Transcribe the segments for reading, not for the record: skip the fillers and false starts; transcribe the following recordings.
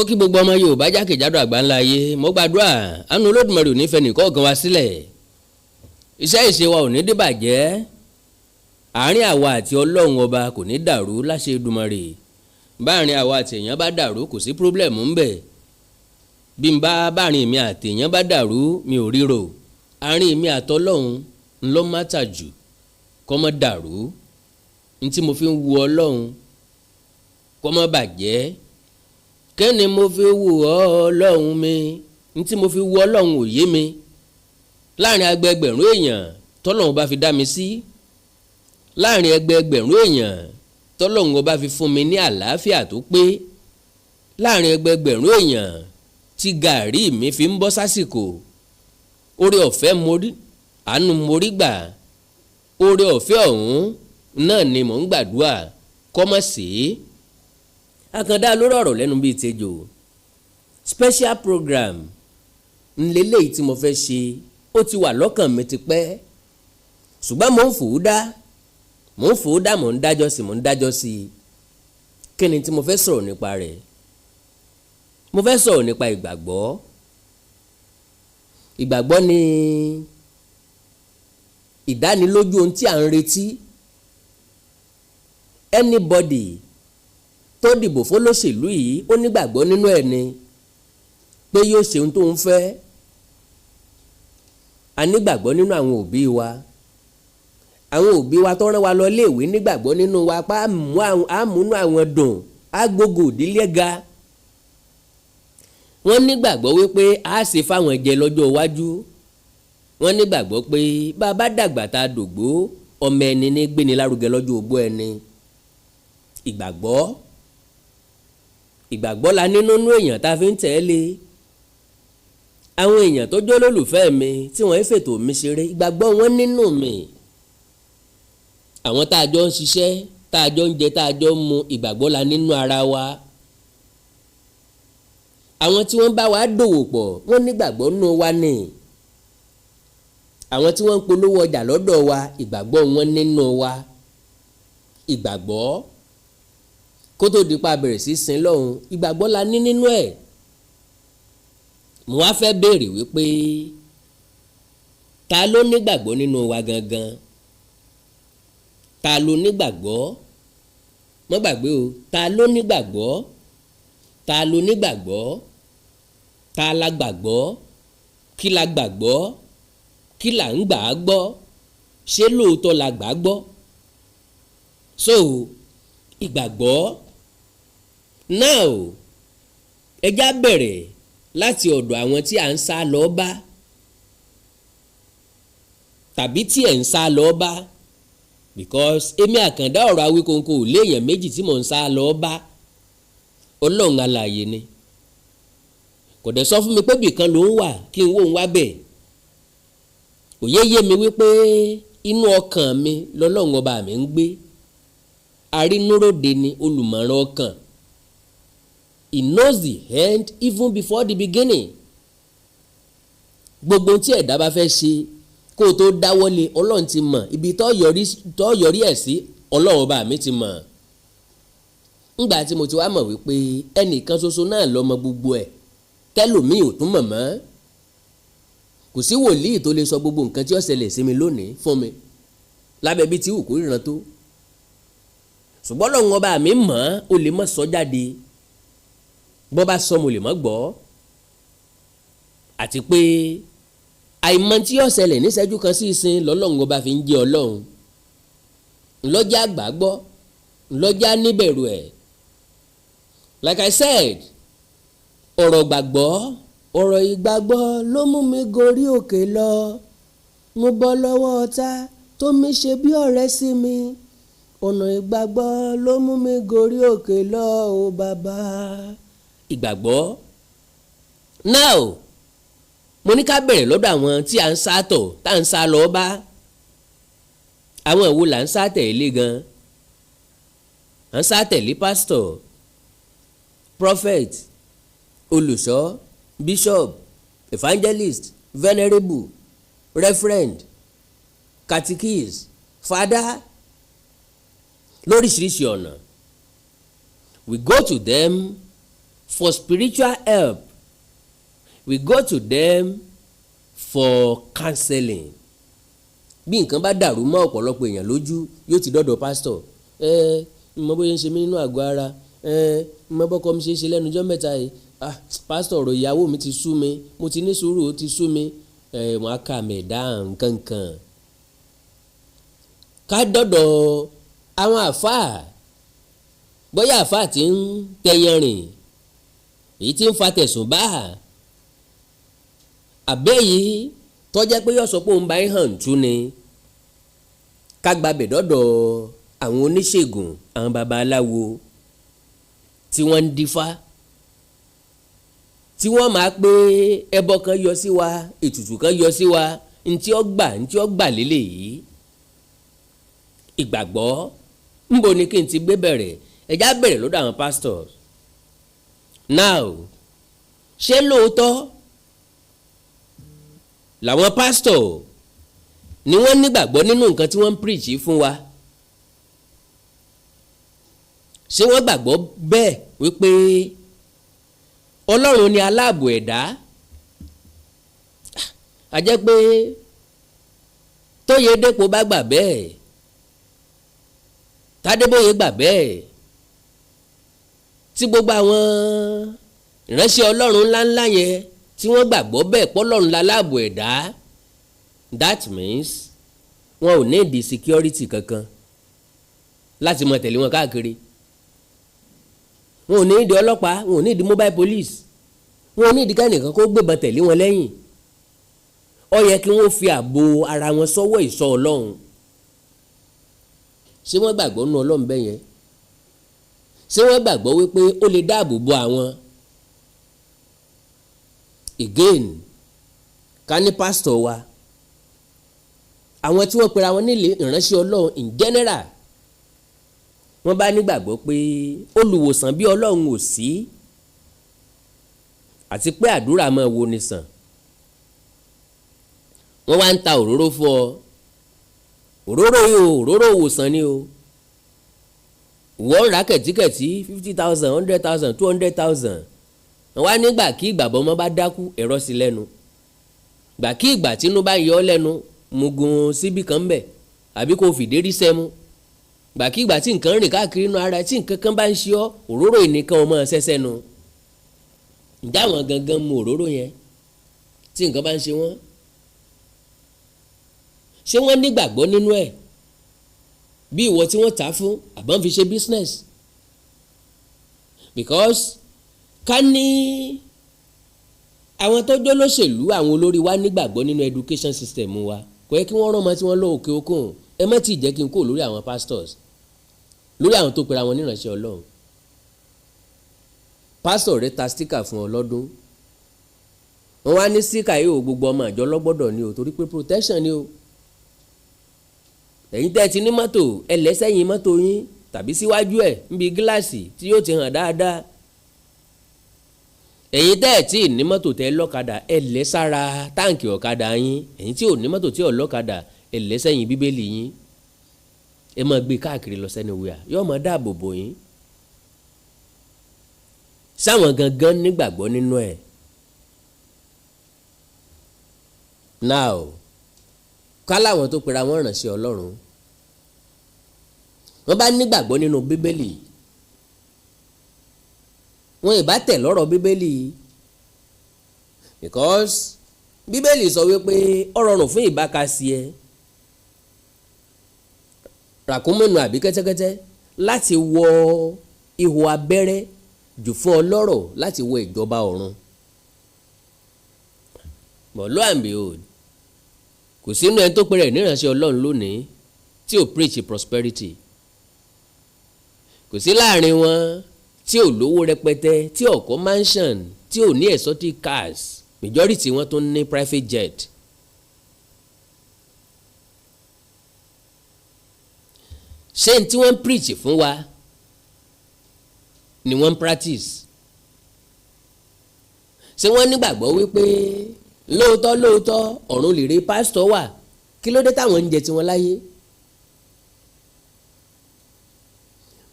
Mo kí gbogbo ọmọ Yorùbá jákèjádò àgbáńlá ayé. Mo gbàdúrà, àánú Olódùmarè ò ní fẹ́ nìkọ̀ọ̀kan wá sílẹ̀. Iṣẹ́ ìṣe wa ò ní dìbàjẹ́, àárín àwa àti Ọlọ́run Ọba kò ní dàrú láṣẹ Èdùmàrè. Báàrin àwa àti èèyàn bá dàrú, kò sí problem ńbẹ̀. Bí n bá báàrin mi àti èèyàn bá dàrú, mi ò ríro. Àárín mi àtọlọ́run ńlọ matter jù, kó má dàrú. N tí mo fi ń wu Ọlọ́run kó má bàjẹ́. Kí ni mo fi wù ọ́, Ọlọ́run mi? N tí mo fi wu Ọlọ́run ò yé mi. Láàrin ẹgbẹẹgbẹ̀rún èèyàn tọ́lọ́run bá fi dá mi sí, láàrin ẹgbẹẹgbẹ̀rún èèyàn tọ́lọ́run bá fi fún mi ní àlàáfíà tó pé, láàrin ẹgbẹẹgbẹ̀rún èèyàn tí gàárì mi fi ń bọ́ sásìkò, oore ọ̀fẹ́ mo rí, àánú mo rí gbà. Oore ọ̀fẹ́ ọ̀hún náà ni mò ń gbàdúrà kọ́mọ̀ sí. Àkàndá lórí ọ̀rọ̀ lẹ́nu bíi tejò. Special program ńlẹ́lẹ́yìí tí mo fẹ́ ṣe, ó ti wà lọ́kàn mi tipẹ́, ṣùgbọ́n mò ń fò ó dá, mò ń fò ó dá, mò ń dájọ́ sí, mò ń dájọ́ sí. Kí ni tí mo fẹ́ sọ̀rọ̀ nípa rẹ̀? Mo fẹ́ sọ̀rọ̀ nípa ìgbàgbọ́. Ìgbàgbọ́ ni ìdánilójú ohun tí à ń retí. Anybody tó dìbò fólóṣèlú yìí, ó nígbàgbọ́ nínú ẹ̀ ni pé yóò ṣe ohun tó ń fẹ́. A nígbàgbọ́ nínú àwọn òbí wa. Àwọn òbí wa tó rán wa lọ iléèwé nígbàgbọ́ nínú wa pa á múnú àwọn dùn, á gbógo ìdílé ga. Wọ́n nígbàgbọ́ wípé a ṣe fáwọn jẹ lọ́jọ́ iwájú. Wọ́n nígbàgbọ́ pé bá a bá dàgbà tá a dògbó, ọmọ ẹni ní gbéni lárugẹ lọ́jọ́ ogbó ẹni. Ìgbàgbọ́, ìgbàgbọ́ la ní nínú èèyàn tá a fi ń tẹ̀lé. Àwọn èèyàn tó jẹ́ olólùfẹ́ mi tí wọ́n fètò mi ṣeré, ìgbàgbọ́ wọn nínú mi. Àwọn tá a jọ ń ṣiṣẹ́, tá a jọ ń jẹ, tá a jọ ń mu, ìgbàgbọ́ la nínú ara wa. Àwọn tí wọ́n bá wa dòwò pọ̀, wọ́n nígbàgbọ́ nínú wa ni. Àwọn tí wọ́n ń polówó ọjà lọ́dọ̀ wa, ìgbàgbọ́ wọn nínú wa. Ìgbàgbọ́, kó tó di pa bẹ̀rẹ̀ sí sin lọ́hùn, ìgbàgbọ́ la ní nínú ẹ̀. Mo wá fẹ́ béèrè wípé, ta ló nígbàgbọ́ nínú wa gangan? Ta ló nígbàgbọ́? Mọ́ gbàgbé o. Ta ló nígbàgbọ́? Ta ló nígbàgbọ́? Ta la gbàgbọ́? Kí la gbàgbọ́? Kí là ń gbà á gbọ́? Ṣé lóòótọ́ la gbà á gbọ́? So ìgbàgbọ́ now, ẹ já bẹ̀rẹ̀ láti ọ̀dọ̀ àwọn tí à ń sá lọ bá tàbí tí ẹ̀ ń sá lọ bá, because èmi Àkàndá ọ̀rọ̀ Awíkonko ò léèyàn méjì tí mò ń sá lọ bá. Ọlọ́run alààyè ni. Kò dẹ̀ sọ fún mi pé bìkan ló ń wà kí n wò ń wá bẹ̀. Òye yé mi wípé inú ọkàn mi lọ́lọ́run Ọba mi ń gbé. Arínúròde ni, olùmọ̀ràn ọkàn. He knows the end even before the beginning. Gbogbo tí ẹ̀dá bá fẹ́ ṣe, kó o tó dáwọ́lé, Ọlọ́run ti mọ̀ ibi tó yọrí ẹ̀ sí. Ọlọ́run Ọba mi ti mọ̀. Ńgbà tí mo ti wá mọ̀ wípé ẹnìkan ṣoṣo náà lọ́mọ gbogbo ẹ̀, tẹ́lòmíì ò tún mọ̀ mọ́. Kò sí wòlíì tó lè sọ gbogbo nǹkan tí ó ṣẹlẹ̀ sí mi lónìí fún mi lábẹ́ bí tí wù kó ríran tó, ṣùgbọ́n Ọlọ́run Ọba mi mọ̀. Ó lè mọ̀ sọ jáde. Bọ́ bá sọ, mo lè mọ̀ gbọ́. Àti pé àìmọ̀ tí yóò ṣẹlẹ̀ níṣẹ́jú kan sí ìsìn lọ́lọ́run Ọba fi ń jẹ́ Ọlọ́run, ńlọ́jà àgbà gbọ́, ńlọ́jà níbẹ̀rù ẹ̀. Like I said, ọ̀rọ̀ gbàgbọ́, ọ̀rọ̀ ìgbàgbọ́ ló mú mi gorí òkè lọ. Mo bọ́ lọ́wọ́ ọ̀tá tó mi ṣe bí ọ̀rẹ́ sí mi. Ọ̀nà ìgbàgbọ́ ló mú mi gorí òkè lọ o, bàbá. Ìgbàgbọ́ now, mo ní ká bẹ̀rẹ̀ lọ́dọ̀ àwọn tí à ń sá tọ̀, tá à ń sá lọ bá. Àwọn ìwo là ń sá tẹ̀lé gan? À ń sá tẹ̀lé pastor, prophet, olùṣọ́, bishop, evangelist, venerable, reverend, catechist, father, lóríṣiríṣi ọ̀nà. We go to them. For spiritual help, we go to them for counseling. Bí nǹkan bá dàrú mọ́ ọ̀pọ̀lọpọ̀ èèyàn lójú, yóò ti dọ́dọ̀ pásítọ̀. Ẹ mọ bóyá ń ṣe mí nínú àgọ́ ara, ẹ mọ bọ́kọ mi ṣe é ṣe lẹ́nu ọjọ́ mẹ́ta yìí. Ah, pásítọ̀, ọ̀rọ̀ ìyàwó mi ti sú mi, mo ti ní sùúrù, ó ti sú mi. Ẹ wọ́n á kà mí dáhùn nǹkankan. Ká dọ́dọ̀ àwọn àfáà, bóyá àfáà tí ń tẹyan rìn, èyí tí ń fa tẹ̀sùn bá àbẹ́ yìí tọ́jẹ́ pé yóò sọ pé òun bá ń hàn tú ni, ká gbàbẹ̀ dọ́dọ̀ àwọn oníṣègùn, àwọn babaláwo tí wọ́n ń dífá, tí wọ́n máa pé ẹbọ kan yọ sí wa, ètùtù kan yọ sí wa, ntí ó gbà lélẹ̀ yìí. Ìgbàgbọ́ ńbo ni kí n ti gbé bẹ̀rẹ̀? Ẹ̀já bẹ̀rẹ̀ lọ́dọ̀ àwọn pastors. Now, ṣé lóòótọ́ làwọn pastor ni wọ́n nígbàgbọ́ nínú nǹkan tí wọ́n ń preach fún wa? Ṣé wọ́n gbàgbọ́ bẹ́ẹ̀ wípé Ọlọ́run ni aláàbò ẹ̀dá? A jẹ́ pé Tóyèdépò bá gbà bẹ́ẹ̀, Tádébóyè gbà bẹ́ẹ̀, tí gbogbo àwọn ìránṣẹ́ Ọlọ́run ńláńlá yẹn tí wọ́n gbàgbọ́ bẹ́ẹ̀ pọ́lọ́run láláàbò ẹ̀dá, that means wọn ò ní ìdí security kankan láti máa tẹ̀lé wọn káàkiri. Wọn ò ní ìdí ọlọ́pàá, wọn ò ní ìdí mobile police, wọn ò ní ìdí kẹ́nìkan kó gbébọn tẹ̀lé wọn lẹ́yìn. Ó yẹ kí wọ́n fi ààbò ara wọn sọ́wọ́ ìṣọ́ Ọlọ́run. Ṣé wọ́n gbàgbọ́ nínú Ọlọ́run bẹ́ẹ̀ yẹn? Ṣé wọ́n gbàgbọ́ wípé ó lè dáàbò bo àwọn? Again, ká ní pásítọ̀ wa, àwọn tí wọ́n pera wọn nílé ìránṣẹ́ Ọlọ́run in general, wọ́n bá nígbàgbọ́ pé olùwòsàn bí Ọlọ́run ò sí, àti pé àdúrà máa wo ni sàn, wọ́n wá ń ta òróró fún ọ. Òróró yìí o, òróró òwòsàn ni o. Wọ́n rà kẹ̀tíkẹ̀tí, 50,000, 100,000, 200,000. Wọ́n wá nígbà kí ìgbàgbọ́ ọmọ bá dákú, ẹ̀rọ sí lẹ́nu, gbà kí ìgbà tínú bá yọ ọ́ lẹ́nu, mugun síbì kan bẹ̀, àbí kò fìdérí sẹ́mu, gbà kí ìgbà tí nǹkan rìn káàkiri inú ara, tí nǹkan kan bá ń ṣe ọ́, òróró ìnìkan ọmọ ṣẹ́ṣẹ́ nu. Ǹjẹ́ àwọn gangan mu òróró yẹn tí nǹkan bá ń ṣe wọ́n? Ṣé wọ́n nígbàgbọ́ nínú ẹ̀ bí ìwọ tí wọ́n tà á fún, àbọ̀n fi ṣe business? Because ká ní àwọn tó jó lóṣèlú, àwọn olórí wa nígbàgbọ́ nínú education system wa, kò yẹ kí wọ́n rán ọmọ tí wọ́n lọ òkè òkun. Ẹ má tí ì jẹ́ kí n kó lórí àwọn pastors, lórí àwọn tó pera wọn níránṣẹ́ Ọlọ́run. Pásítọ̀ rẹ ta sticker fún ọ lọ́dún, wọ́n wá ní sticker yìí o, gbogbo ọmọ àjọ lọ́gbọ́dọ̀ ni o, torí pé protection ni o. Ẹ̀yin tẹ́ ẹ ti ní mọ́tò, ẹ lẹ́ sẹ́yìn mọ́tò yín tàbí síwájú ẹ̀ níbi gíláàsì tí yóò ti hàn dáadáa. Ẹ̀yin tẹ́ ẹ̀ tí ì ní mọ́tò, tẹ́ lọ́kadà, ẹ lẹ́ sára táǹkì ọ̀kadà yín. Ẹ̀yin tí ò ní mọ́tò, tí ò lọ́kadà, ẹ lẹ́ sẹ́yìn Bíbélì yín. Ẹ máa gbé káàkiri lọ sẹ́ni wíwà, yóò máa dáàbò bò yín. Sáwọn gangan nígbàgbọ́ nínú ẹ̀? Now, ká láwọn tó pera wọn ránṣẹ́ Ọlọ́run, wọ́n bá nígbàgbọ́ nínú Bíbélì, wọn ìbá tẹ̀ lọ́rọ̀ Bíbélì, because Bíbélì sọ wípé ó rọrùn fún ìbákasí ẹ, ràkúnmí àbí kẹ́tẹ́kẹ́tẹ́ láti wọ ihò abẹ́rẹ́ jù fún ọlọ́rọ̀ láti wọ ìjọba ọ̀run. But lo and behold, kò sínú ẹni tó pèrè níránṣẹ́ Ọlọ́run lónìí tí ò preach prosperity. Kò sí láàrin wọn tí ò lówó rẹpẹtẹ, tí ò kọ́ mansion, tí ò ní exotic cars. Majority wọn tó ní private jet. Ṣé n tí wọ́n ń preach fún wa ni wọ́n ń practice? Ṣé wọ́n nígbàgbọ́ wípé lóòótọ́ lóòótọ́ ọ̀run lè rí pásítọ̀ wà? Kí ló dé táwọn ń jẹ tiwọn láyé?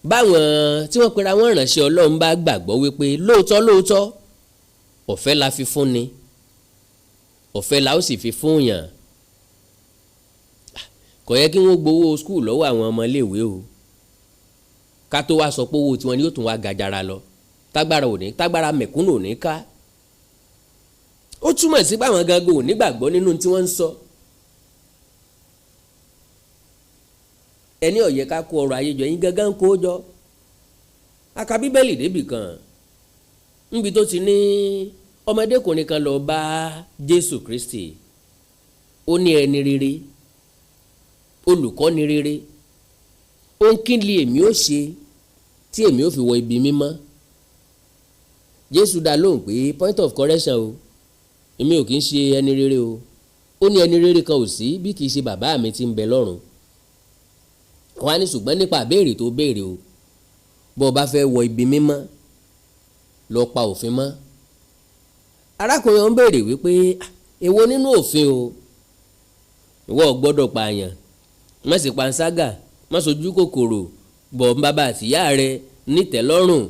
Báwọn tí wọ́n pera wọn ránṣẹ́ Ọlọ́run bá gbàgbọ́ wípé lóòótọ́ lóòótọ́, ọ̀fẹ́ la fi fún ni, ọ̀fẹ́ la ó sì fi fún yàn, kò yẹ kí wọ́n gbowó school lọ́wọ́ àwọn ọmọléèwé o. Ká tó wá sọ pé owó tiwọn ni yóò tún wá gajara lọ, tágbára ò ní, tágbára mẹ̀kúnnù ò ní ká. Ó túmọ̀ sí pé àwọn gangan ò nígbàgbọ́ nínú tí wọ́n ń sọ. Ẹni ó yẹ ká kó ọrọ̀ ayé jọ, yín gangan kó jọ. A ka Bíbélì débì kan níbi tó ti ní ọmọdékùnrin kan lọ bá Jésù Kristi. Ó ní ẹni rere, olùkọ́ni rere, ó ń kí ni èmi ó ṣe tí èmi ó fi wọ ibi mímọ́? Jésù dá lóhùn pé, point of correction o, èmi ò kì í ṣe ẹni rere o. Ó ní ẹni rere kan ò sí bí kì í ṣe bàbá mi tí ń bẹ lọ́run. Wọ́n á ní ṣùgbọ́n nípa àbéèrè tó béèrè o, bó o bá fẹ́ wọ ibi mímọ́, lọ pa òfin mọ́. Arákùnrin ọ̀hún béèrè wípé, èwo nínú òfin o? Ìwọ ò gbọ́dọ̀ pààyàn, má sì panṣágà, má sojú kòkòrò, bọ̀ bàbá àtìyá rẹ nítẹ̀lọ́rùn.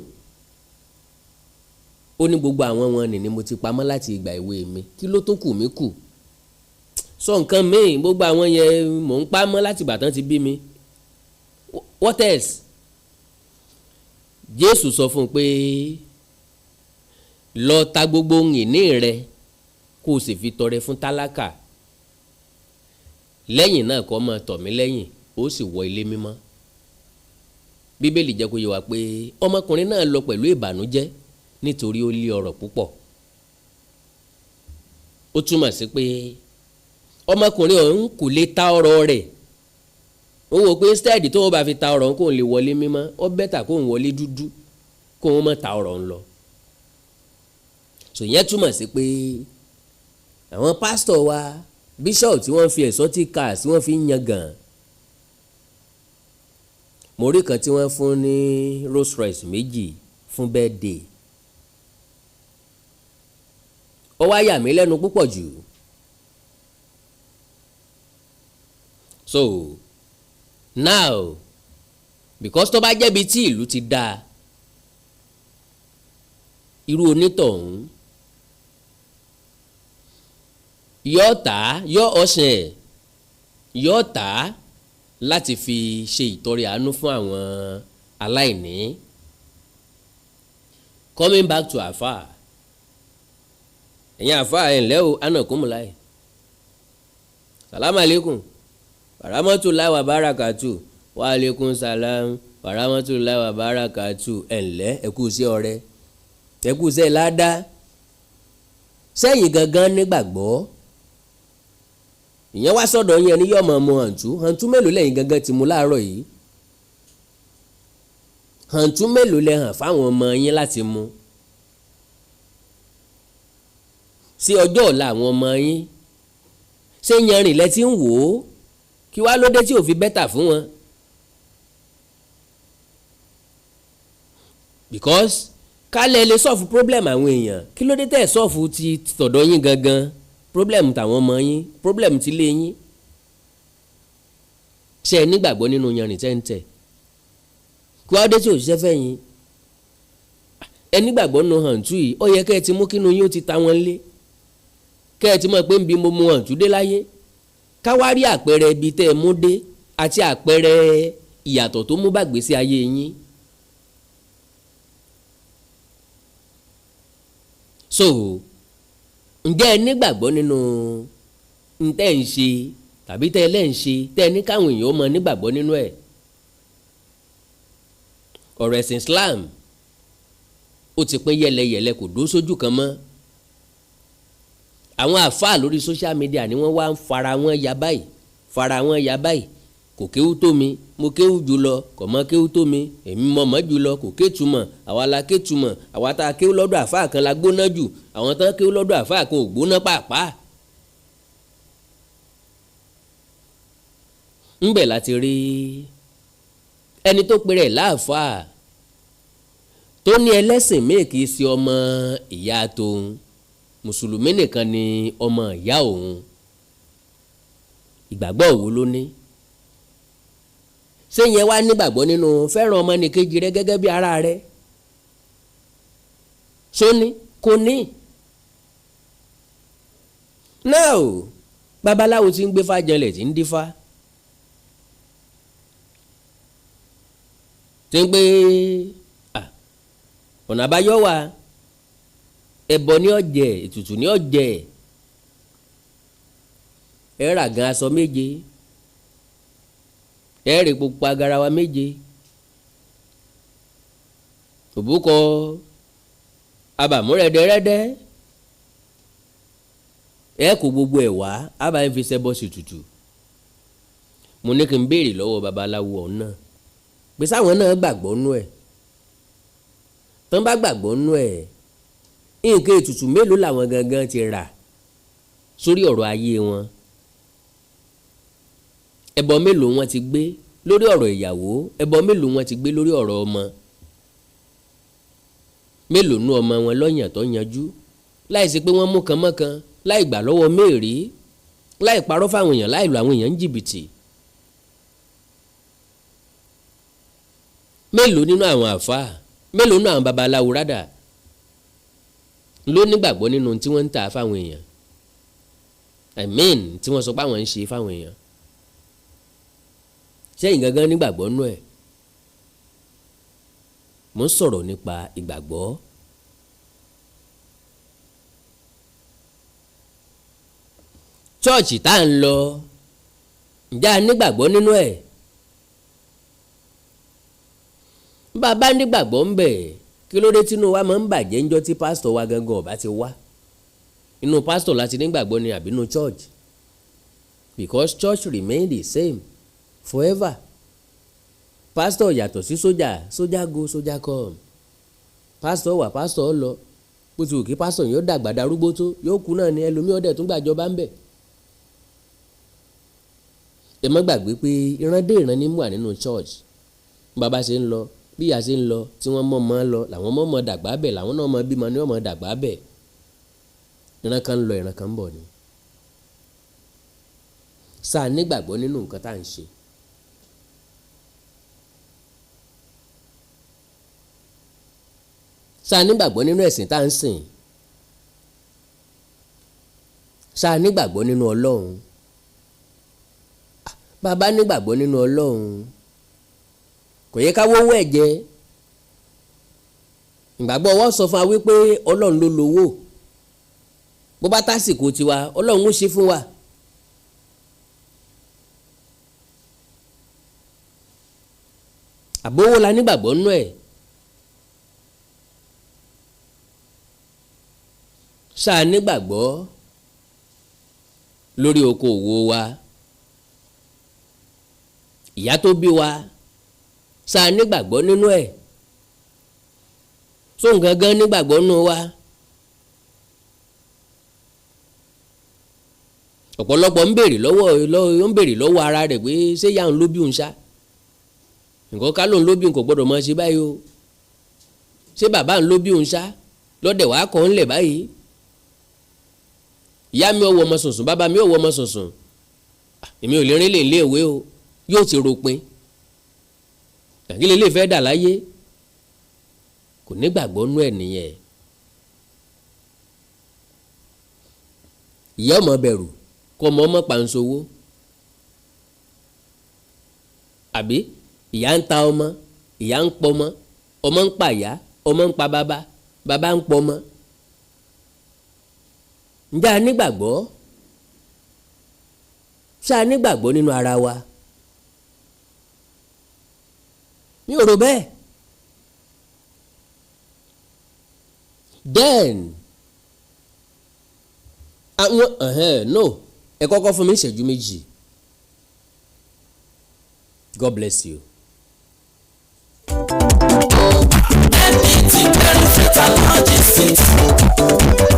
Ó ní gbogbo àwọn wọn ni mo ti pamọ́ láti ìgbà èwe mi, kí ló tó kù mí kù? Sọ nǹkan míì. Gbogbo àwọn yẹn mò ń pamọ́ láti ìgbà tán ti bí mi. What else? Jésù sọ fún un pé lọ ta gbogbo ohun ìní rẹ, kó o sì fi tọrẹ fún tálákà, lẹ́yìn náà kó máa tọ̀ mí lẹ́yìn, ó sì wọ ilé mímọ́. Bíbélì jẹ́ kó yé wa pé ọmọkùnrin náà lọ pẹ̀lú ìbànújẹ́ nítorí ó lé ọrọ̀ púpọ̀. Ó túmọ̀ sí pé ọmọkùnrin ọ̀hún kò lè ta ọrọ̀ rẹ̀. Ó wò pé instead tó o bá fi ta ọrọ̀ kóun lè wọlé mímọ́, ó better kóun wọlé dúdú, kóun má ta ọrọ̀ ń lọ. So ìyẹn túmọ̀ sí pé àwọn pásítọ̀ wa, bishop tí wọ́n fi exotic cars tí wọ́n fi ń yangàn, mo rí kan tí wọ́n fún ní Rolls Royce méjì fún birthday. Ó wá yà mí lẹ́nu púpọ̀ jù. So now, because tó bá jẹ́bi tí ìlú ti dáa, irú onítọ̀hún yọ tà, yọ ọ̀sẹ̀ ẹ̀, yọ tà láti fi ṣe ìtọrẹ àánú fún àwọn aláìní. Coming back to àfà, ẹ̀yin àfà, ẹ̀ ǹlẹ́ o, anakumulai, salamu aleykum warahmatulahi wabarakatu, wa aleykum salam warahmatulahi wabarakatu. Ẹ̀ ǹlẹ́, ẹ kú iṣẹ́ ọrẹ, ẹ kú iṣẹ́ ládàá. Sẹ́yìn gangan nígbàgbọ́ ìyẹn wá sọ́dọ̀ yẹn ní yọ̀mọ̀ ọmọ hàǹtú hàǹtú mélòó lẹ́yìn gangan ti mú láàárọ̀ yìí? Hàǹtú mélòó lẹ hàn fáwọn ọmọ yín láti mú sí ọjọ́ ọ̀la àwọn ọmọ yín? Ṣé yanrìn lẹ ti ń wò ó? Kí wá ló dé tí ò fi better fún wọn? Because kálẹ̀ lè solve problem àwọn èèyàn, kí ló dé tẹ̀ solve ti tọ̀dọ̀ yín gangan, problem tàwọn ọmọ yín, problem ti lé yín? Ṣé ẹ nígbàgbọ́ nínú yanrìn tẹ́ǹtẹ̀? Kí wá dé tí òṣìṣẹ́ fẹ́ yín? Ẹ nígbàgbọ́ nínú hàǹtú yìí, ó yẹ kẹ́ ẹ ti mú kínú yín ó ti ta wọn lé, kẹ́ ẹ ti mọ̀ pé ń bí mo mu hàǹtú dé láyé. Ká wá rí àpẹẹrẹ ibi tẹ́ ẹ mú dé àti àpẹẹrẹ ìyàtọ̀ tó mú bàgbésí ayé yín. So ǹjẹ́ ẹ nígbàgbọ́ nínú ntẹ́ ń ṣe tàbí tẹ́ ẹ lẹ́ ń ṣe, tẹ́ ẹ ní káwọn èèyàn mọ nígbàgbọ́ nínú ẹ̀? Ọ̀rọ̀ ẹ̀sìn Islam ó ti pín yẹlẹyẹlẹ, kò dó sójú kan mọ́. Àwọn àfáà lórí social media ni wọ́n wá ń fara wọn ya báyìí, fara wọn ya báyìí. Kò kéwú tó mi, mo kéwú jù lọ, kò mọ kéwú tó mi, èmi mọ̀ mọ́ jù lọ, kò kétumọ̀, àwa la kétumọ̀, àwa tá a kéwú lọ́dọ̀ àfáà kan la gbóná jù, àwọn tán kéwú lọ́dọ̀ àfáà kan ò gbóná pàápàá. Ńbẹ̀ láti rí ẹni tó pe rẹ̀ láàfáà tó ní ẹlẹ́sìn míì kì í ṣe ọmọ ìyá tóun, mùsùlùmí nìkan ni ọmọ ìyá òun. Ìgbàgbọ́ wo ló ní? Ṣé yẹn wá nígbàgbọ́ nínú fẹ́ràn ọmọnìkejì rẹ gẹ́gẹ́ bí ara rẹ? Sóní kò ní. Now, babaláwo tí ń gbé fájọlẹ̀, tí ń dífá, tí ń gbé ọ̀nà àbáyọ wà, ẹbọ ní ọ̀jẹ̀, ètùtù ní ọ̀jẹ̀, ẹ rà gan aṣọ méje, ẹ rè pupa garawa méje, òbúkọ abàmú rẹ́dẹ́rẹ́dẹ́, ẹ kó gbogbo ẹ̀ wá, àbá ń fi ṣẹbọ sí tutù. Mo ní kí n béèrè lọ́wọ́ babaláwo ọ̀hún náà pé sáwọn náà gbàgbọ́ nú ẹ̀. Tán bá gbàgbọ́ nú ẹ̀, nǹkan ètùtù mélòó làwọn gangan ti rà sórí ọ̀rọ̀ ayé wọn? Ẹbọ mélòó wọn ti gbé lórí ọ̀rọ̀ ìyàwó? Ẹbọ mélòó wọn ti gbé lórí ọ̀rọ̀ ọmọ? Mélòó nú ọmọ wọn lọ́yàn tó yanjú láì sí pé wọ́n mú kan mọ́kan, láì gbà lọ́wọ́ mẹ́rìí, láì parọ́ fáwọn èèyàn, láì lu àwọn èèyàn ní jìbìtì? Mélòó nínú àwọn àfáà, mélòó nínú àwọn babaláwo rádà ló nígbàgbọ́ nínú tí wọ́n ń tà fáwọn èèyàn, I mean, tí wọ́n sọ pé àwọn ń ṣe fáwọn èèyàn? Sẹ́yìn gangan nígbàgbọ́ nú ẹ̀? Mo ń sọ̀rọ̀ nípa ìgbàgbọ́. Church tá à ń lọ, ǹjẹ́ a nígbàgbọ́ nínú ẹ̀? Bàbá nígbàgbọ́ ń bẹ̀, kí ló dé tínú wa máa ń bàjẹ́ ńjọ́ tí pásítọ̀ wa gangan ọ̀bá ti wá? Inú pásítọ̀ láti nígbàgbọ́ ni àbí inú church? Because church remain the same forever. Pásítọ̀ yàtọ̀ sí sójà. Sójà go, sójà come. Pásítọ̀ wà, pásítọ̀ lọ. Bó ti wù kí pásítọ̀ yóò dàgbà darúgbó tó, yóò kú náà ni, ẹlòmíì ọ̀dẹ̀ tún gbàjọba ń bẹ̀. Ẹ má gbàgbé pé ìran dé ìran ní wà nínú church. Bàbá ṣe ń lọ, bí ìyá ṣe ń lọ, tí wọ́n mọ̀ mọ́ lọ, làwọn mọ̀ mọ́ dàgbà bẹ̀, làwọn náà mọ̀ bímọ ní ọmọ dàgbà bẹ̀. Ìran kan ń lọ, ìran kan ń bọ̀ ni. Sáà nígbàgbọ́ nínú nǹkan tá à ń ṣe? Sáà nígbàgbọ́ nínú ẹ̀sìn tá à ń sìn? Sáà nígbàgbọ́ nínú Ọlọ́run? Bàbá nígbàgbọ́ nínú Ọlọ́run, kò yẹ ká wówó ẹ̀jẹ̀. Ìgbàgbọ́ wọ́n sọ fún wa wípé Ọlọ́run ló lówó. Bó bá tásìkò tiwa, Ọlọ́run ó ṣe fún wa. Àbówó la nígbàgbọ́ nínú ẹ̀? Ṣáà nígbàgbọ́ lórí okòwò wa? Ìyá tó bí wa, ṣáà nígbàgbọ́ nínú ẹ̀? Sóun gangan nígbàgbọ́ nínú wa? Ọ̀pọ̀lọpọ̀ ń béèrè lọ́wọ́ ara rẹ̀ pé ṣé ìyá òun ló bí òun ṣá? Nǹkan ká lóun ló bí òun, kò gbọ́dọ̀ máa ṣe báyìí o. Ṣé bàbá òun ló bí òun ṣá lọ́dẹ̀ wàá kọ́ ńlẹ̀ báyìí? Ìyá mi ò wọ ọmọ sùnsùn, bàbá mi ò wọ ọmọ sùnsùn, èmi ò lè rìn lè lé ìwé o. Yóò ti ròpin kí lè fẹ́ dà láyé. Kò nígbàgbọ́ nú ẹ̀ nìyẹn. Ìyá ọmọ bẹ̀rù kọ́ ọmọ ọmọ pàǹsowó, àbí ìyá ń ta ọmọ, ìyá ń pọmọ, ọmọ ń pa ìyá, ọmọ ń pa bàbá, bàbá ń pọmọ. Ǹjẹ́ a nígbàgbọ́? Ṣé a nígbàgbọ́ nínú ara wa? Mi ò rò bẹ́ẹ̀. Then àwọn no, ẹ kọ́kọ́ fún mi ìṣẹ́jú méjì. God bless you. MDT Benefit Logistics,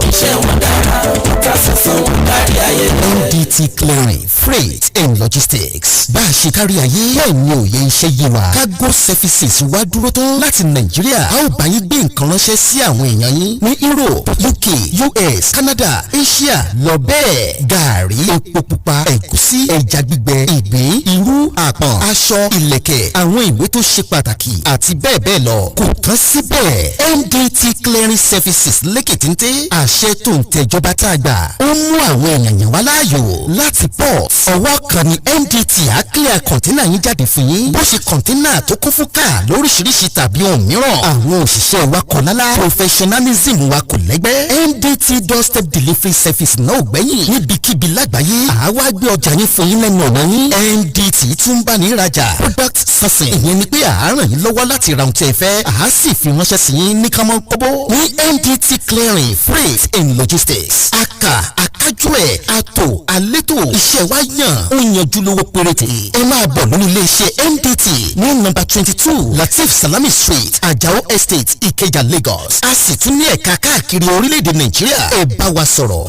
iṣẹ́ wọn dára, ká sísan wọn kárí ayé. MDT Clearing, Freight And Logistics. Bá a ṣe kárí ayé bẹ́ẹ̀ ni òye iṣẹ́ yé wa. Cargo services wá dúró tán láti Nàìjíríà. A ó bá yín gbé nǹkan ránṣẹ́ sí àwọn èèyàn yín ní Europe, UK, US, Canada, Asia lọ bẹ́ẹ̀. Gààrí, epo pupa, ẹ̀gúsí, ẹja gbígbẹ, ìgbín, irú, àpọ̀n, aṣọ, ìlẹ̀kẹ̀, àwọn ìwé tó ṣe pàtàkì àti bẹ́ẹ̀ bẹ́ẹ̀ lọ. Kò tán síbẹ̀, MDT Clearing Services lékètéńté. Àṣẹ tó ń tẹ̀jọba tá a gbà ó mú àwọn èèyàn yàn wá láàyò láti port. Ọwọ́ kan ní MDT á clear container yín jáde fún yín, bó ṣe container tó kún fún káà lóríṣiríṣi tàbí ohun mìíràn. Àwọn òṣìṣẹ́ wa kọ̀ lálá, professionalism wa kò lẹ́gbẹ́. MDT doorstep delivery service náà ò gbẹ́yìn. Níbikíbi lágbàáyé, àwa gbé ọjà yín fún yín lẹ́nu ọ̀nà yín. MDT tún bá ní rajà. Product sourcing, ìyẹn ni pé à á ràn yín lọ́wọ́ láti ra ohun tí ẹ fẹ́, à á sì fi ránṣẹ́ sí yín ní kánmọ́ kóbó. Ní MDT Clearing, Freight and Logistics, aka akájú ẹ̀, àtò àlétò, iṣẹ́ wa yàn, ó yanjú, lówó péréte. Ẹ máa bọ̀ lórí iléeṣẹ́ MDT ní nọ́mbà 22, Latif Salami Street, Ajao Estate, Ìkẹjà, Lagos. A sì tún ní ẹ̀ka káàkiri orílẹ̀-èdè Nàìjíríà. Ẹ bá wa sọ̀rọ̀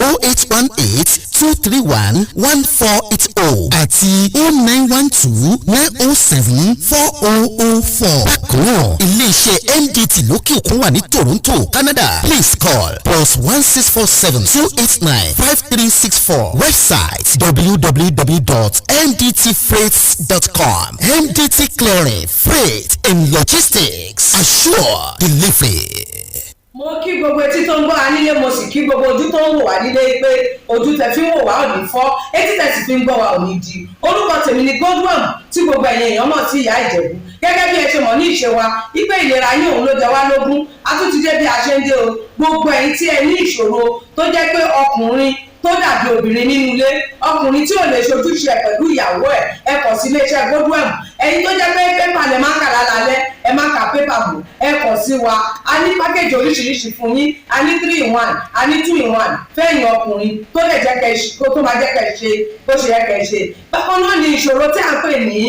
08182311480 àti 09129074004. Bákan náà, iléeṣẹ́ MDT lókè òkun wà ní Toronto, Canada. Please call +16472895364. Website www.mdtfreights.com. MDT Clearing, Freight and Logistics, assure delivery. Mo kí gbogbo etí tó ń gbọ́ wa nílé, mo sì kí gbogbo ojú tó ń wò wá nílé pé ojú tẹ fi ń wò wá ò ní fọ́, etí tẹ sì fi ń gbọ́ wa ò ní di. Orúkọ tèmi ni Godwin, tí gbogbo ẹ̀yin èèyàn mọ̀ sí Ìyá Ìjẹ̀bú. Gẹ́gẹ́ bí ẹ ṣe mọ̀ ní ìṣe wa wípé ìlera yín òun ló jẹ wá lógún, a tún ti dé bí a ṣe ń dé o. Gbogbo ẹ̀yin tí ẹ ní ìṣòro tó jẹ́ pé ọkùnrin tó dàbí obìnrin nínú ilé, ọkùnrin tí ò lè ṣojúṣe ẹ pẹ̀lú ìyàwó ẹ̀, ẹ kàn sí iléeṣẹ́ Godwin. Ẹ̀yin tó jẹ́ pé pépà lẹ máa ń kà lálálẹ́, ẹ má ka pépà bò, ẹ kàn sí wa. A ní package oríṣiríṣi fún yín. A ní 3 in 1, a ní 2 in 1 fẹ́yìn ọkùnrin tó lè jẹ́ kẹ́ kó tó máa jẹ́ kẹ́ ṣe bó ṣe yẹ kẹ́ ṣe. Bákan náà ni ìṣòro tí à ń pè ní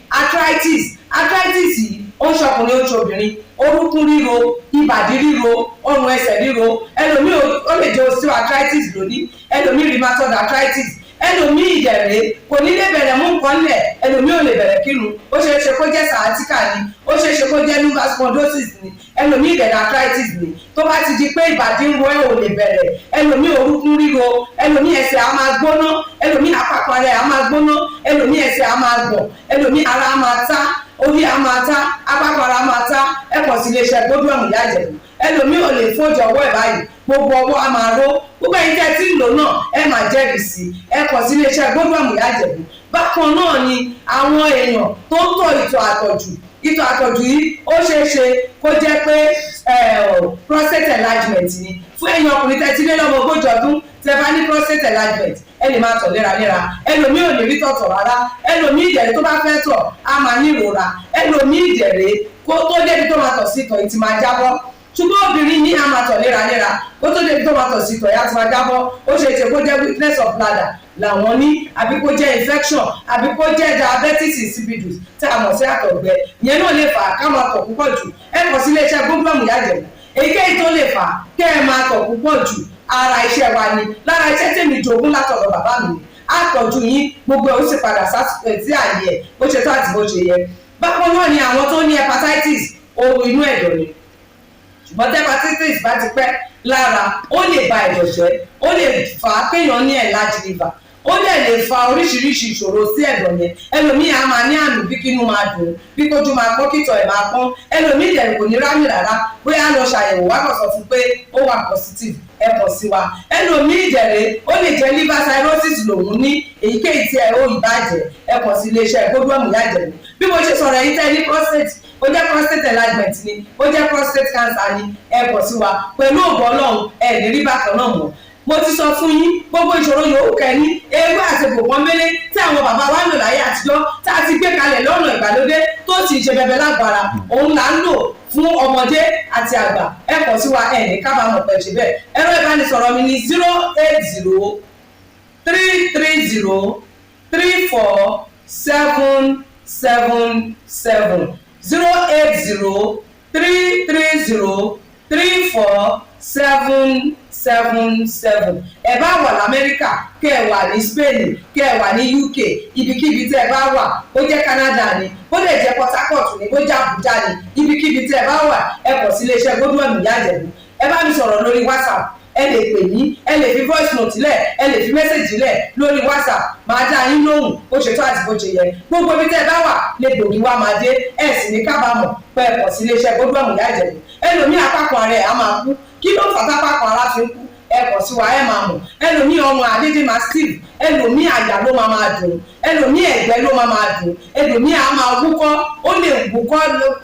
arthritis. Arthritis yìí, ó ń ṣọkùnrin, ó ń ṣobìnrin. Orúnkún ríro, ìbàdí ríro, ọrùn ẹsẹ̀ ríro. Ẹlòmíì, ó lè jẹ́ osteoarthritis lónìí, ẹlòmíì rheumatoid arthritis, ẹlòmíì ìdẹ̀rẹ̀ kò ní lè bẹ̀rẹ̀ mú nǹkan lẹ̀, ẹlòmíì ò lè bẹ̀rẹ̀ kírun. Ó ṣeé ṣe kó jẹ́ sciatica ni, ó ṣeé ṣe kó jẹ́ lumbar spondylosis ni, ẹlòmíì ìdẹ̀rẹ̀ arthritis ni. Tó bá ti di pé ìbàdí ń ro ẹ̀, ò lè bẹ̀rẹ̀, ẹlòmíì orúnkún ríro, ẹlòmíì ẹsẹ̀ á máa gbóná, ẹlòmíì àpapọ̀ rẹ̀ á máa gbóná, ẹlòmíì ẹsẹ̀ á máa gbọ̀n, ẹlòmíì ara á máa ta, orí á máa ta, apákan ara máa ta, ẹ kàn sí iléeṣẹ́ Godwin Ìyá Ìjẹ̀bú. Ẹlòmíì ò lè fọ́jọ ọwọ́ ẹ̀ báyìí, gbogbo ọwọ́ á máa ró. Gbogbo ẹ̀yin tẹ́ tí ń lò náà, ẹ máa jẹ́rìí sí. Ẹ kàn sí iléeṣẹ́ Godwin Ìyá Ìjẹ̀bú. Bákan náà ni àwọn èèyàn tó ń tọ̀ ìtọ̀ àtọ̀jù. Ìtọ̀ àtọ̀jù yìí, ó ṣeé ṣe kó jẹ́ pé prostate enlargement ni. Fún ẹ̀yin ọkùnrin tẹ́ ti lé lọ́mọ 40 ọdún, tẹ́ bá ní prostate enlargement, ẹ lè máa tọ̀ léraléra. Ẹlòmíì ò lè rí tọ̀tọ̀ rárá, ẹlòmíì ìdẹ̀rẹ̀ tó bá fẹ́ tọ̀ á máa ní ìrora, ẹlòmíì ìdẹ̀rẹ̀ kó tó débi tó máa tọ̀ sí, ìtọ̀ yìí ti máa jábọ́. Ṣùgbọ́n obìnrin ní a máa tọ̀ léraléra, kó tó débi tó máa tọ̀ sí, ìtọ̀ yìí á ti máa jábọ́. Ó ṣe é ṣe kó jẹ́ weakness of bladder làwọn ní, àbí kó jẹ́ infection, àbí kó jẹ́ diabetes insipidus tí a mọ̀ sí àtọ̀gbẹ. Ìyẹn náà lè fà á ká máa tọ̀ púpọ̀ jù. Ẹ kàn sí iléeṣẹ́ Godwin Ìyá Ìjẹ̀bú. Èyíkéyìí tó lè fà á kẹ́ ẹ máa tọ̀ púpọ̀ jù, ara iṣẹ́ wa ni. Lára iṣẹ́ tèmi jogún látọ̀dọ̀ bàbá mi ni àtọ̀jú yín, gbogbo ẹ̀ ó sì padà sí àyè ẹ̀ bó ṣe tó àti bó ṣe yẹ. Bákan náà ni àwọn tó ní hepatitis, ooru inú ẹ̀dọ̀ ni. Ṣùgbọ́n tí hepatitis bá ti pẹ́ lára, ó lè ba ẹ̀dọ̀ jẹ́, ó lè fà á kéèyàn ní enlarged liver, ó dẹ̀ lè fa oríṣiríṣi ìṣòro sí ẹ̀dọ̀ yẹn. Ẹlòmíì á máa ní àmì bí kínú máa dùn, bí kójú máa pọ́n, kìtọ̀ ẹ̀ máa pọ́n. Ẹlòmíì dẹ̀ kò ní rámì rárá, bóyá lọ ṣàyẹ̀wò wá kàn sọ fún pé ó wà positive. Ẹ kàn sí wa. Ẹlòmíì dẹ̀rẹ̀, ó lè jẹ́ liver cirrhosis lòun ní. Èyíkéyìí tí ẹ ó ìbàjẹ́, ẹ kàn sí iléeṣẹ́ Godwin Ìyá Ìjẹ̀bú. Bí mo ṣe sọ̀rọ̀ yìí, tẹ́ ní prostate, ó jẹ́ prostate enlargement ni, ó jẹ́ prostate cancer ni, ẹ kàn sí wa. Pẹ̀lú ògbọ́ Ọlọ́run, ẹ ní rí bákan náà mọ́. Mo ti sọ fún yín, gbogbo ìṣòro yòówù kẹ́ni, ewé àti gbòǹkan mélé tí àwọn bàbá wa ń lò láyé àtijọ́, tá a ti gbé kalẹ̀ lọ́nà ìgbàlódé tó sì ṣe bẹbẹ lágbára, òun là ń lò fún ọmọdé àti àgbà. Ẹ kàn sí wa, ẹ ní kábàámọ̀ pẹ̀ ṣe bẹ́ẹ̀. Ẹ̀rọ ìbánisọ̀rọ̀ mi ní 08033034777, 080330347. 7 7. Ẹ bá wà lamẹ́ríkà, kẹ́ ẹ wà ní Spain, kẹ́ ẹ wà ní UK, ibikíbi tẹ́ ẹ bá wà, ó jẹ́ Canada ni, ó lè jẹ́ Port Harcourt ni, ó jẹ́ Abuja ni, ibikíbi tẹ́ ẹ bá wà, ẹ kọ̀ sí iléeṣẹ́ Godwin Ìyá Ìjẹ̀bú. Ẹ bá mi sọ̀rọ̀ lórí WhatsApp, ẹ lè pè mí, ẹ lè fi voice note lẹ̀, ẹ lè fi message lẹ̀ lórí WhatsApp. Máa dá yín lóhùn bó ṣe tó àti bó ṣe yẹ. Gbogbo ibi tẹ́ ẹ bá wà lè gbòógì wá máa dé. Ẹ sì ní kábàámọ̀ pé ẹ kọ̀ sí iléeṣẹ́ Godwin Ìyá Ìjẹ̀bú. Ẹlòmíì, apákan ara ẹ̀ á máa kú. Kí ló fà tápákan ara fi ń kú? Ẹ kọ̀ sí wa, ẹ máa mọ̀. Ẹlòmíì, ọmọ àdédé máa steve. Ẹlòmíì, àyà ló máa máa dùn. Ẹlòmíì, ẹ̀gbẹ́ ló máa máa dùn. Ẹlòmíì á máa wúkọ́, ó lè wúkọ́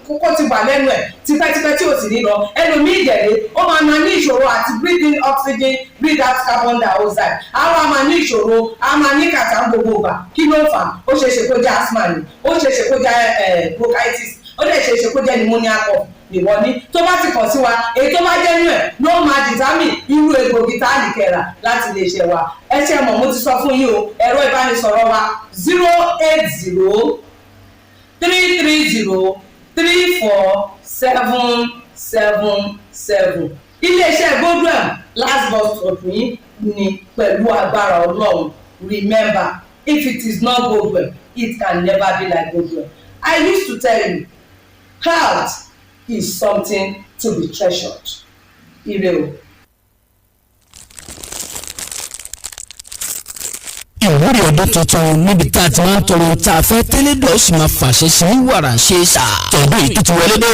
kókó ti wà lẹ́nu ẹ̀ tipẹ́tipẹ́ tí ò sì ní lọ. Ẹlòmíì ìdẹ̀lẹ̀, ó máa máa ní ìṣòro àti breathe in oxygen, breathe out carbon dioxide. Á wá máa ní ìṣòro, á máa ní kàtà gbogbo ìgbà. Kí ló fà á? Ó ṣeé ṣe kó jẹ́ asthma ni, ó ṣeé ṣe kó jẹ́ bronchitis, ó dẹ̀ ṣeé ṣe kó jẹ́ pneumonia cough nìwọ ní. Tó bá ti kàn sí wa, èyí tó bá jẹ́ nú ẹ̀ ló máa determine irú egbògi tá a lè kẹ̀rà láti lè ṣe wa. Ẹ ṣe mọ̀, mo ti sọ fún yín o. Ẹ̀rọ ìbánisọ̀rọ̀ wa, 08033034777. Iléeṣẹ́ Godwin, last bus stop yín ni pẹ̀lú agbára Ọlọ́run. Remember, if it is not Godwin, it can never be like Godwin. I used to tell you, health is something to be treasured. Ire o. Ìwúrí ọdún tuntun, níbi tá a ti máa ń tọrọ tá a fẹ́ tẹ́lẹ̀ dọ̀, sì máa fàṣẹ sí wàrà ṣe sà. Tọdún yìí tó ti wọlé dé o.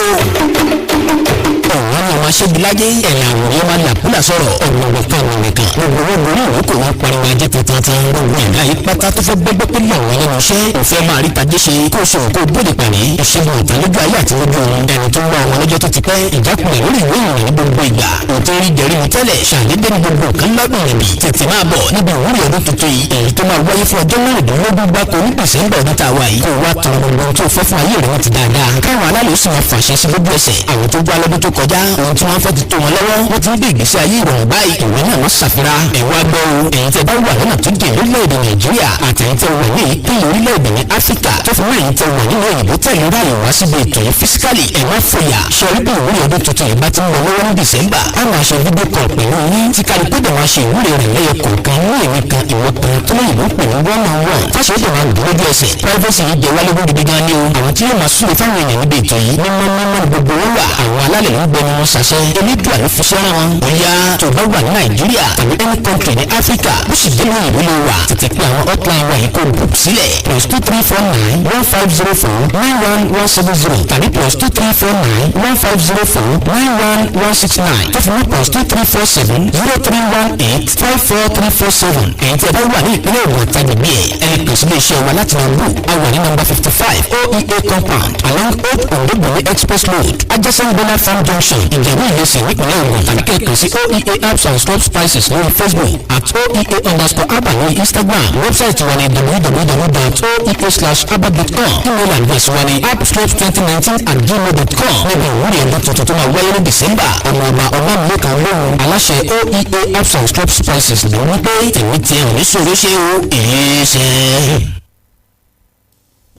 Ọ̀wọ́n ni ọmọ aṣẹ́gilájẹ́ ẹ̀yà àwòrán máa làkúlà sọ̀rọ̀ ọ̀nà kan ọ̀nà kan. Gbogbo owó gorí ìwé kò wọ́n pariwo ajé tuntun. Gbogbo ẹ̀dá yìí pátá tó fẹ́ gbẹ́gbẹ́ pé làwọn ẹlẹ́nu iṣẹ́ òfẹ́ máa rí tajé ṣe, kó o sọ̀rọ̀ kó o bóde pàdé. Ìṣègùn ìtàn lójú ayé àti lójú ọ̀run. Ẹni tó ń wá ọmọ lọ́jọ́ tó ti pẹ́, ìjákulẹ̀ lórí ìwé ìrìn ní gbogbo ìgbà. Òtún rí jẹ̀rí mi tẹ́lẹ̀, ṣàdédé ní gbogbo nǹkan lọ́dún rẹ̀ bì. Tètè máa bọ̀ níbi ìwúrí ọdún tuntun yìí, èyí tó máa wáyé fún ọjọ́ 16 gbáko ní December ọdún tá a wà yìí. Kó o wá tọrọ gbogbo ohun tó fẹ́ fún ayé rẹ̀ wọ́n ti dáadáa. Káwọn alálẹ̀ ó sì máa fàṣẹ sí lójú ẹsẹ̀. Àwọn tó gbá lọ́dún tó kọjá, ohun tí wọ́n fẹ́ ti tó wọn lọ́wọ́, wọ́n ti ń gbé ìgbésí ayé ìrọ̀rùn báyìí. Ìwé náà wọ́n ṣàfihàn ẹ̀wá gbọ́ o. Èyí tẹ́ bá wà lọ́nà tó dé lórílẹ̀‐èdè Nàìjíríà, àtẹ̀yìn tẹ́ wà ní ìpínlẹ̀ orílẹ̀-èdè ní Áfíríkà, tó fi mọ́ èyí tẹ́ wà nínú òyìnbó tẹ̀lé ráàyè wá síbi ètò yìí physically, ẹ̀ má fòyà. Ṣọrí bí ìwúrí ọdún tuntun yìí bá ti ń lọ lọ́wọ́ ní December, á máa ṣe video call pẹ̀lú yín, tí kálukú dẹ̀ máa ṣe ìwúrí rẹ̀ lẹ́yọ kọ̀ọ̀kan ní èmi kan, ìwọ kan, tó lóyìnbó pè ní one on one. Fáṣọ ìdè máa dùn lójú ẹsẹ̀. Privacy yìí jẹ́ wálé lógún gidi gan ni o. Àwọn tí yóò máa súre fáwọn èèyàn níbi ètò yìí, mímọ́ mímọ́ ní gbogbo wọn wà. Àwọn alálẹ̀ ló ń gbẹnu wọn ṣàṣẹ. Elédùà ló fi ṣẹ́ràn wọn. Bóyá tó bá wà ní Nàìjíríà tàbí any country ní Áfíríkà, bó sì jẹ́ lóyìnbó ló wà, tètè pé àwọn hotline wa yìí kó book sílẹ̀: +234 915 049 1170 tàbí +234 915 049 1169, tó fi mọ́ +234 703 185 4347. Èyí tí ẹ bá wà ní ìpínlẹ̀ Ògùn àtàgbègbè ẹ̀, ẹ lè pèsè ilé iṣẹ́ wa láti máa book. A wà ní number 55, OEA compound, along Old Ondo Express Road, adjacent Bona Farm Junction, Ìjẹ̀bú Ìlẹsẹ̀, nípìnlẹ̀ Ògùn, tàbí kẹ́ ẹ kàn sí OEA Herbs and Stop Spices lórí Facebook, @oea_abba lórí Instagram. Website wa ní www.oea/abba.com. Email address wa ní appstrops2019@gmail.com. Níbi ìwúrí ọdún tuntun tó máa wáyé ní December, ọmọ ọba Ọlámilẹ́kan lóhùn, aláṣẹ OEA Herbs and Stop Spices, ló ń pé tèmi tiẹ̀ ò ní sòrò ṣe o èé ṣe.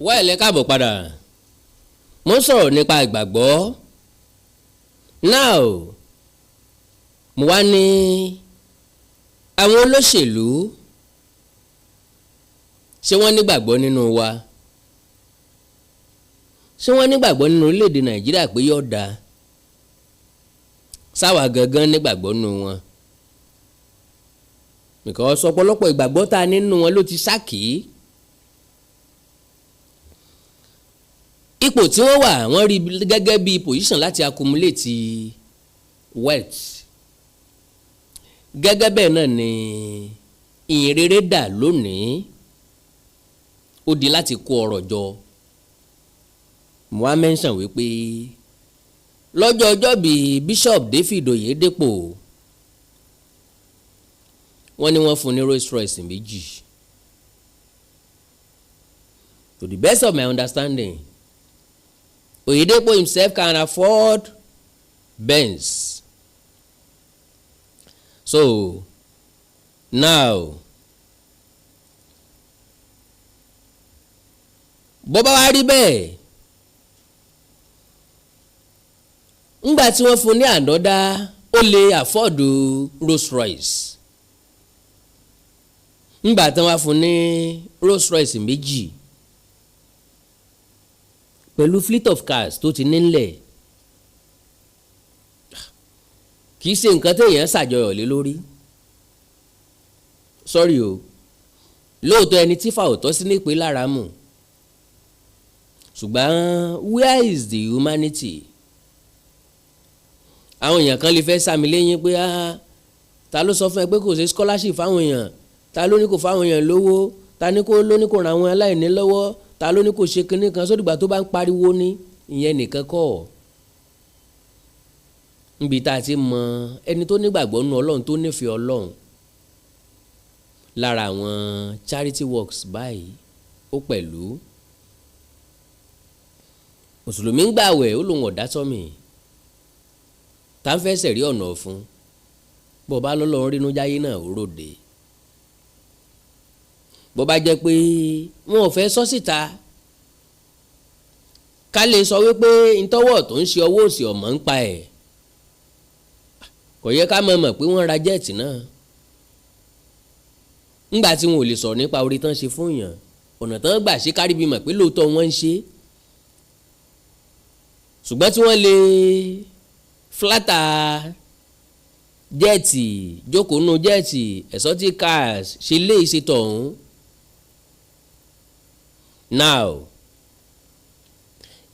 Wá ẹ̀lẹ́ káàbọ̀ padà. Mo ń sọ̀rọ̀ nípa ìgbàgbọ́. Now, mo wá ní àwọn olóṣèlú, ṣé wọ́n nígbàgbọ́ nínú wa? Ṣé wọ́n nígbàgbọ́ nínú orílẹ̀-èdè Nàìjíríà pé yóò dáa? Sáwà gangan nígbàgbọ́ nínú wọn? Because ọ̀pọ̀lọpọ̀ ìgbàgbọ́ tá a nínú wọn ló ti sákì. Ipò tí wọ́n wà, wọ́n rí gẹ́gẹ́ bí position láti accumulate wealth. Gẹ́gẹ́ bẹ́ẹ̀ náà ni ìyìn rere dà lónìí, ó di láti kó ọrọ̀ jọ. Mo wá mention wípé lọ́jọ́ ọjọ́ bíi Bishop David Oyedepo, wọ́n ní wọ́n fún ní Rolls Royce méjì. To the best of my understanding, Oyedepo himself can afford Benz. So now, bó bá wá rí bẹ́ẹ̀, ńgbà tí wọ́n fún ní another Ó lè afford Rolls Royce. Ńgbà tán wá fún ní Rolls Royce méjì pẹ̀lú fleet of cars tó ti nílẹ̀, kì í ṣe nǹkan téèyàn ṣàjọyọ̀ lé lórí. Sorry o, lóòótọ́ ẹni tí fà òtọ́ sí nípe lára mù, ṣùgbọ́n where is the humanity? Àwọn èèyàn kan lè fẹ́ sàmì lẹ́yìn pé, "Ah, ta ló sọ fún ẹ pé kò sí scholarship fáwọn èèyàn? Ta ló ní kò fáwọn èèyàn lówó? Ta ní kó ló ní kò ràn àwọn aláìní lọ́wọ́? Ta ló ní kò ṣe kinní kan?" Sódìgbà tó bá ń pariwo ní ìyẹn nìkan kọ́, níbi tá a ti mọ ẹni tó nígbàgbọ́ nínú Ọlọ́run, tó nífẹ̀ẹ́ Ọlọ́run, lára àwọn charity works báyìí, ó pẹ̀lú mùsùlùmí ń gbàwẹ̀, ó lòun ọ̀dá sọ́mì tá ń fẹ́ sẹ̀rí ọ̀nà ọ̀fun. Bó bá lọ́lọ́run rínú jáyé náà, ó ròde. Bó bá jẹ́ pé wọn ò fẹ́ sọ síta, ká lè sọ wípé ntọ́wọ́ tó ń ṣe ọwọ́ òsì ọ̀mọ́ ń pa ẹ̀, kò yẹ ká mọ̀ mọ̀ pé wọ́n ra jet náà ńgbà tí wọn ò lè sọ̀rọ̀ nípa orí tán ṣe fún yàn, ọ̀nà tán gbà ṣe kárí bí mọ̀ pé lóòótọ́ wọ́n ń ṣe, ṣùgbọ́n tí wọ́n lè flatter jet, jókòó nù jet, exotic cars, ṣe lé ìṣètò ọ̀hún. Now,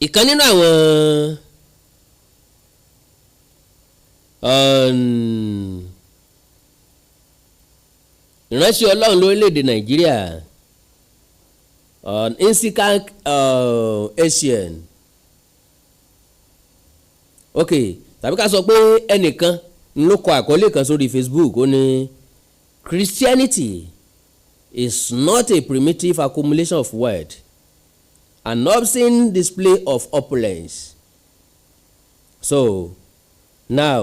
ìkan nínú àwọn ìránṣẹ́ Ọlọ́run lórílẹ̀‐èdè Nàìjíríà, Nsikak Essien, ok, tàbí ká sọ pé ẹnìkan ló kọ àkọlé kan sórí Facebook, ó ní, "Christianity is not a primitive accumulation of wealth, an obscene display of opulence." So now,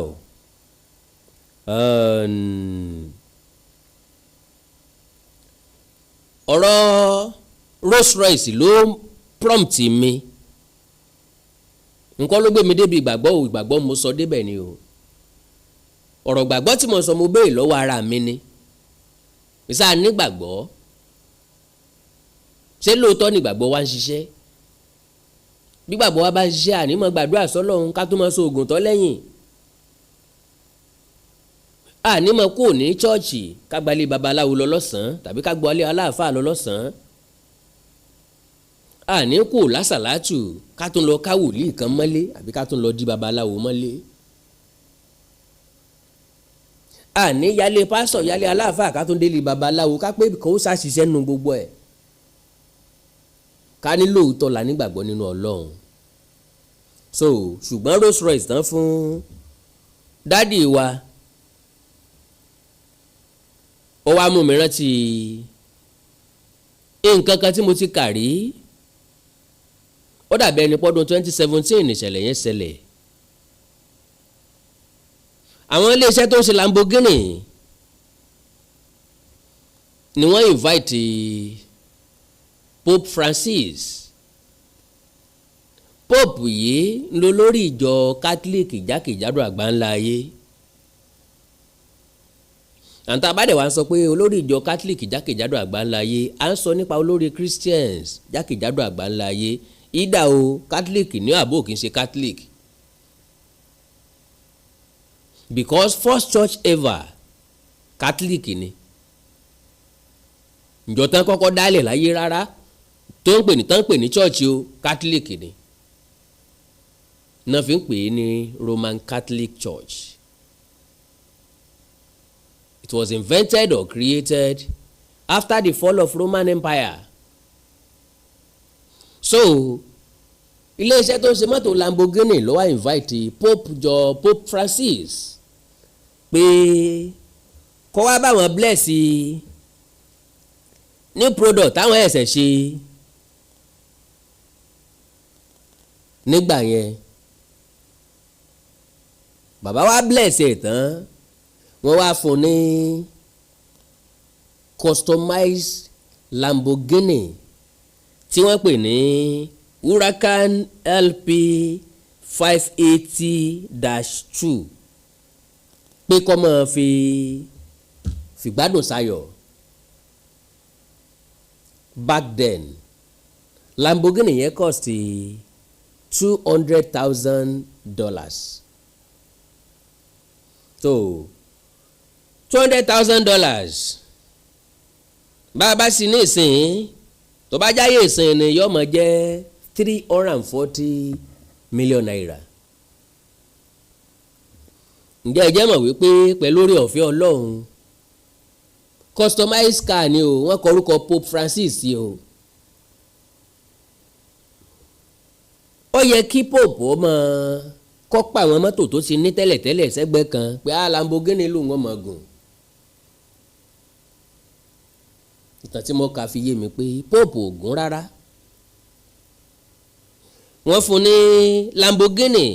ọ̀rọ̀ Rolls Royce ló prompt mi. Nǹkan ló gbé mi débi ìgbàgbọ́ o. Ìgbàgbọ́ mo sọ débẹ̀ ni o. Ọ̀rọ̀ ìgbàgbọ́ tí mo sọ, mo béèrè lọ́wọ́ ara mi ni ìsá nígbàgbọ́. Ṣé lóòótọ́ ni ìgbàgbọ́ wa ń ṣiṣẹ́? Bí gbàgbọ́ wa bá ń ṣiṣẹ́, àní mọ́ gbàdúrà sọ́lọ́run ká tó máa so oògùn tọ́ lẹ́yìn, àní mọ́ kúrò ní chọ́ọ̀chì ká gbalé babaláwo lọ lọ́sàn-án tàbí ká gbalé aláàfáà lọ lọ́sàn-án, àní kò lásàlátù ká tún lọ ká wòlíì kan mọ́lé àbí ká tún lọ di babaláwo mọ́lé, àní yálé pásọ̀, yálé aláàfáà, ká tún délé babaláwo, ká pé kò ṣàṣìṣẹ́ nu gbogbo ẹ̀. Ká ní lóòótọ́ la nígbàgbọ́ nínú Ọlọ́run. So ṣùgbọ́n Rolls Royce tán fún daddy wa, ó wá mú mi rántí nǹkan kan tí mo ti kà rí. Ó dàbí ẹni pọ́dún 2017 ìṣẹ̀lẹ̀ yẹn ṣẹlẹ̀. Àwọn iléeṣẹ́ tó ń ṣe Lamborghini ni wọ́n invite Pope Francis. Pope yìí ń lọ lórí ìjọ Catholic jákèjádò àgbáńlá ayé. Àǹtá abádẹ̀ wa ń sọ pé olórí ìjọ Catholic jákèjádò àgbáńlá ayé, à ń sọ nípa olórí Christians jákèjádò àgbáńlá ayé, ìdá o Catholic ní àbò kì í ṣe Catholic, because first church ever, Catholic ni. Ìjọ tán kọ́kọ́ dálẹ̀ láyé rárá tó ń pè ní tán ń pè ní church o, Catholic ni náà fi ń pè é ní Roman Catholic Church. It was invented or created after the fall of Roman Empire. So iléeṣẹ́ tó ń ṣe mọ́tò Lamborghini ló wá invite Pope jọ Pope Francis pé kó wá bá wọn bless new product táwọn ẹ̀sẹ̀ ṣe nígbà yẹn. Bàbá wa bless ẹ̀ tán, wọ́n wá fún ní customized Lamborghini tí wọ́n pè ní Huracan LP 580-2. Pé kó máa fi fìgbádùn sayọ̀. Back then, Lamborghini yẹn cost $200,000. So $200,000, bá a bá sí ní ìsìn, tó bá jáyé ìsìn ni, yóò máa jẹ́ ₦340 million. Ǹjẹ́ ẹ jẹ́ mọ̀ wípé pẹ̀lú oore ọ̀fẹ́ Ọlọ́run, customized car ni o, wọ́n kọ orúkọ Pope Francis sí o. Ó yẹ kí Pope ó mọ kọ́ pa àwọn mọ́tò tó ti ní tẹ́lẹ̀tẹ́lẹ̀ sẹ́gbẹ́ kan pé á Lamborghini ló ń wọ́n mọ̀ gùn. Ìtàn tí mo kà fi yé mi pé Pope ò gùn rárá. Wọ́n fún ní Lamborghini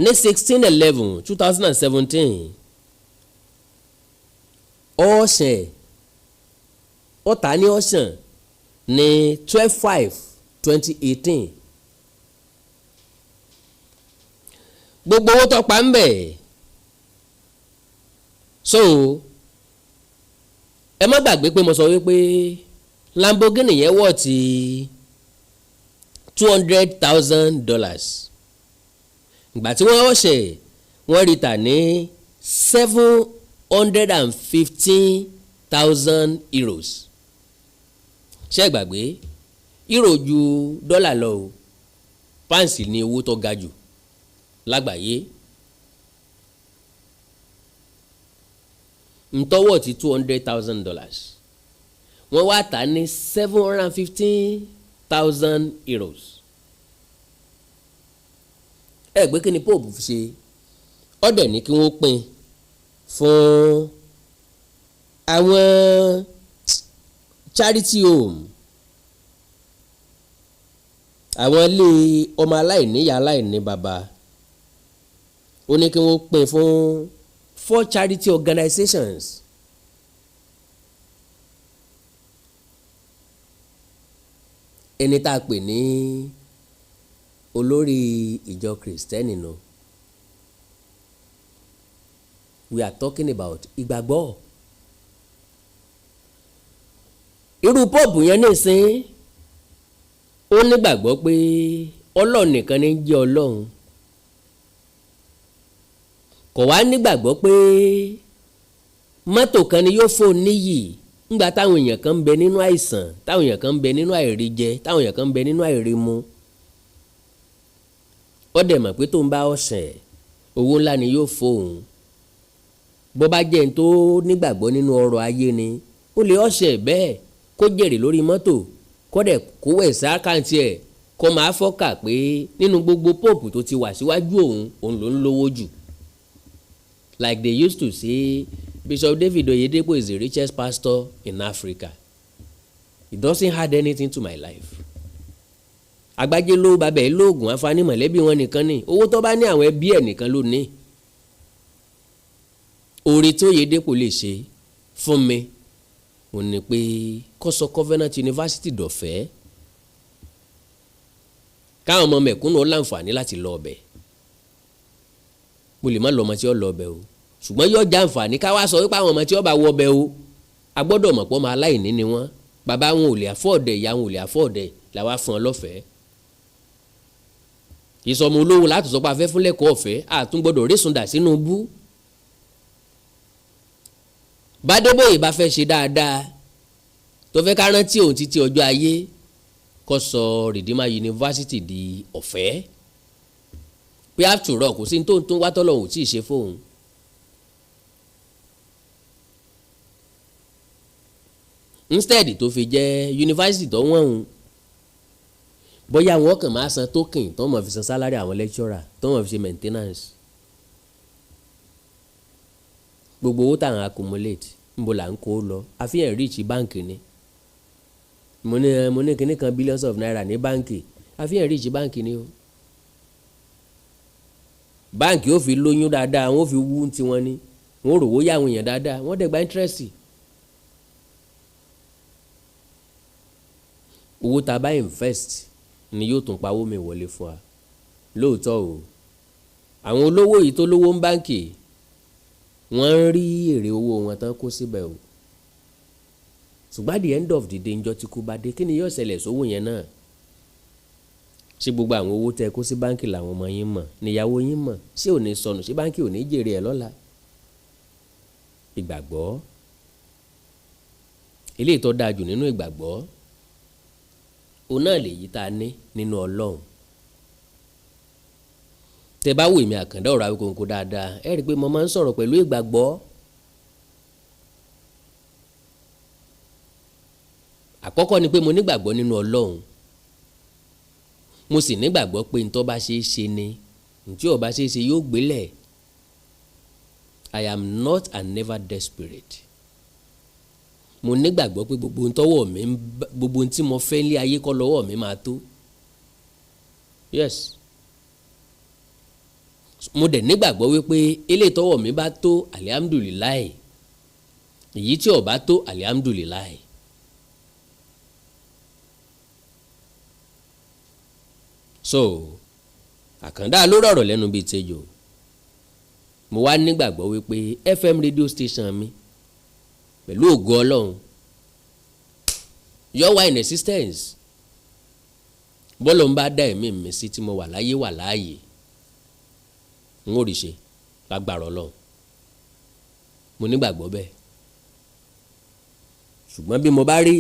ní 16/11/2017. Ọ̀sẹ̀ ọ̀tá ní ọ̀sán ní 12/5/2018. Gbogbo owó tó pa ń bẹ̀. So ẹ má gbàgbé pé mo sọ wípé Lamborghini yẹn wọ̀ ti $200,000. Ìgbà tí wọ́n ṣe, wọ́n rí tà ní €715,000. Ṣé ẹ gbàgbé, euro ju dọ́là lọ o, pounds ní owó tó ga jù lágbàáyé. Ntọ́wọ̀ ti $200,000, wọ́n wá tà ní €715,000. Ẹ gbé, kí ni Pope fi ṣe? Ọ̀dẹ̀ ní kí wọ́n pín fún àwọn charity home, àwọn ilé ọmọ aláìníyàá, aláìní bàbá. Ó ní kí wọ́n pín fún four charity organizations. Ẹni tá a pè ní olórí ìjọ Kìrìsìtẹ́nì nù. We are talking about ìgbàgbọ́. Irú Pope yẹn nísìn, ó nígbàgbọ́ pé Ọlọ́run nìkan ní jẹ́ Ọlọ́run. Kò wá nígbàgbọ́ pé mọ́tò kan ni yóò fò níyì ńgbà táwọn èèyàn kan ń bẹ nínú àìsàn, táwọn èèyàn kan ń bẹ nínú àìríjẹ, táwọn èèyàn kan ń bẹ nínú àìrímu. Ó dẹ̀ mọ̀ pé tó ń bá ọ̀sẹ̀, owó ńlá ni yóò fóun. Bó bá jẹ́ ní tó nígbàgbọ́ nínú ọrọ̀ ayé ni, ó lè ọ̀sẹ̀ bẹ́ẹ̀ kó jèrè lórí mọ́tò, kó dẹ̀ kó wẹ̀ sí account ẹ̀, kó máa fọ́kà pé nínú gbogbo pope tó ti wà síwájú òun, òun ló ń lówó jù. Like they used to say, Bishop David Oyedepo is the richest pastor in Africa. It doesn't add anything to my life. Agbájé ló bàbá ẹ̀ lóògùn àǹfààní mọ̀lẹ́bí wọn nìkan ni. Owó tó bá ní, àwọn ẹbí ẹ̀ nìkan ló ní. Oore tí Oyedepo lè ṣe fún mi òun ni pé kó sọ Covenant University dọ̀fẹ́, káwọn ọmọ mẹ̀kúnnù ó láǹfààní láti lọ ọbẹ̀. Mo lè má lọ ọmọ tí ó lọ ọbẹ̀ o, ṣùgbọ́n yóò já àǹfààní ká wá sọ wípé àwọn ọmọ tí ó bá wọ ọbẹ̀ o, a gbọ́dọ̀ mọ̀ pé ọmọ aláìní ni wọ́n, bàbá wọn ò lè afford ẹ̀, ìyá wọn ò lè afford ẹ̀, làwa fún ọ lọ́fẹ̀ẹ́. Ìsọmọ olówó láti sọ pé a fẹ́ fún lẹ́kọ̀ọ́ ọ̀fẹ́, àtún gbọ́dọ̀ rísun dà sínú bú. Bádébóyè bá fẹ́ ṣe dáadáa, tó fẹ́ ká rántí òun títí ọjọ́ ayé, kó sọ Redeemer University di ọ̀fẹ́. Pé after all, kò sí ní tó ń tún wá tọ́lọ́hún tí ì ṣe fóun. Instead tó fi jẹ́ yunifásitì tó wọ́n òun, bóyá wọn kàn máa san token tó mọ̀ fi san salary àwọn lecturer, tó mọ̀ fi ṣe maintenance. Gbogbo owó táwọn accumulate, níbo là ń kó lọ? Àfihàn reach báǹkì ni. Mo ní kinní kan billions of naira ní báǹkì, àfihàn reach báǹkì ni o. Báǹkì ó fi lóyún dáadáa, wọ́n ó fi wú tiwọn ni, wọ́n ó rò wó yá àwọn èèyàn dáadáa, wọ́n dẹ̀ gba interest. Owó tá a bá invest ni yóò tún pawó mi wọlé fún wa. Lóòótọ́ o, àwọn olówó yìí tó lówó ń báǹkì Wọ́n ń rí èrè owó wọn tán kó síbẹ̀ o. Ṣùgbọ́n at the end of the day, njọ́ tí kú bá dé, kí ni yóò ṣẹlẹ̀ sówó yẹn náà? Ṣé gbogbo àwọn owó tẹ kó sí báńkì làwọn ọmọ yín mọ̀, níyàwó yín mọ̀? Ṣé ò ní sọnù? Ṣé báńkì ò ní jèrè ẹ̀ lọ́la? Ìgbàgbọ́, eléyìí tó dáa jù nínú ìgbàgbọ́, òun náà lèyí tá a ní nínú Ọlọ́run. Tẹ bá wò èmi Àkàndá Ọ̀rọ̀ Awíkonko dáadáa, ẹ rí i pé mo máa ń sọ̀rọ̀ pẹ̀lú ìgbàgbọ́. Àkọ́kọ́ ni pé mo nígbàgbọ́ nínú Ọlọ́run. Mo sì nígbàgbọ́ pé ntọ́ bá ṣe é ṣe ni, ntí ó bá ṣe é ṣe yóò gbélẹ̀. I am not and never desperate. Mo nígbàgbọ́ pé gbogbo ntọ́wọ́ mi, gbogbo ntí mo fẹ́ ní ayé kọ́ lọ́wọ́ mi máa tó. Yes, mo dẹ̀ nígbàgbọ́ wípé eléyìí tọ́wọ́ mi bá tó, alihamudulilayi, èyí tí ò bá tó, alihamudulilayi. So Àkàndá ló rọ̀rọ̀ lẹ́nu bíi tejò. Mo wá nígbàgbọ́ wípé FM radio station mi, pẹ̀lú ògo Ọlọ́run, yóò wà in existence. Bọ́lọ̀ ń bá dá ẹ̀mí mi sí tí mo wà láyé wà láàyè, n ó rí ṣe lágbára Ọlọ́run. Mo nígbàgbọ́ bẹ́ẹ̀. Ṣùgbọ́n bí mo bá rí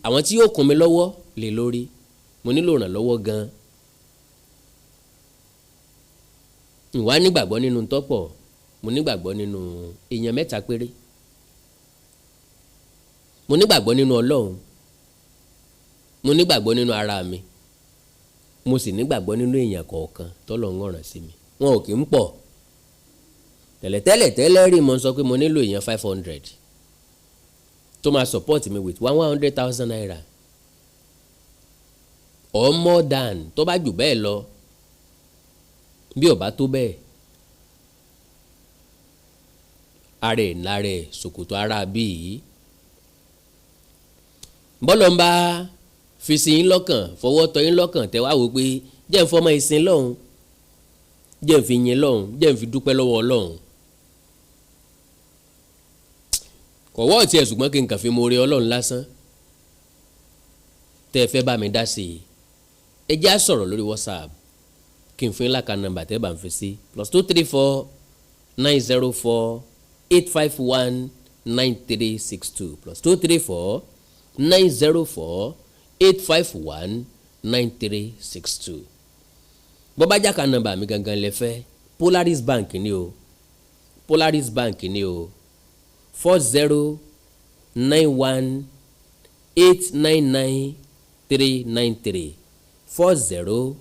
àwọn tí yóò kún mi lọ́wọ́ lé lórí, mo nílò ìrànlọ́wọ́ gan-an. Ìwà nígbàgbọ́ nínú tọ́pọ̀, mo nígbàgbọ́ nínú èèyàn mẹ́ta péré. Mo nígbàgbọ́ nínú Ọlọ́run, mo nígbàgbọ́ nínú ara mi, mo sì nígbàgbọ́ nínú èèyàn kọ̀ọ̀kan tọ́lọ́run rán sí mi. Wọn ò kì í pọ̀. Tẹ́lẹ̀tẹ́lẹ̀ tẹ́lẹ̀ rí mo sọ pé mo nílò èèyàn 500 tó máa support mi with 100,000 naira or more than, tó bá jù bẹ́ẹ̀ lọ. Bí ó bá tó bẹ́ẹ̀, ara ẹ̀ lára ẹ̀ ṣòkòtò ara bíi bọ́lọ̀ ń bá fi sí yín lọ́kàn, fọwọ́ tọ́ yín lọ́kàn, tẹ́ wá wò pé jẹ́ ń fọmọ ìsìn lọ́hùn, jẹ́ ń fi yìn lọ́hùn, jẹ́ ń fi dúpẹ́ lọ́wọ́ Ọlọ́hun. Kọ̀wọ́ tiẹ̀, ṣùgbọ́n kí n kàn fi mo re Ọlọ́run lásán. Tẹ́ ẹ fẹ́ bá mi dá sí i, ẹ jẹ́ á sọ̀rọ̀ lórí WhatsApp kí n fún yín láka nọ́mbà tẹ́ bá ń fi sí: +234 904 851 9362, +234 904 851 9362. Bó bá jáka nọ́mbà mi gangan lẹ fẹ́, Polaris Bank ni o, Polaris Bank ni o, 40 91 899 393, 40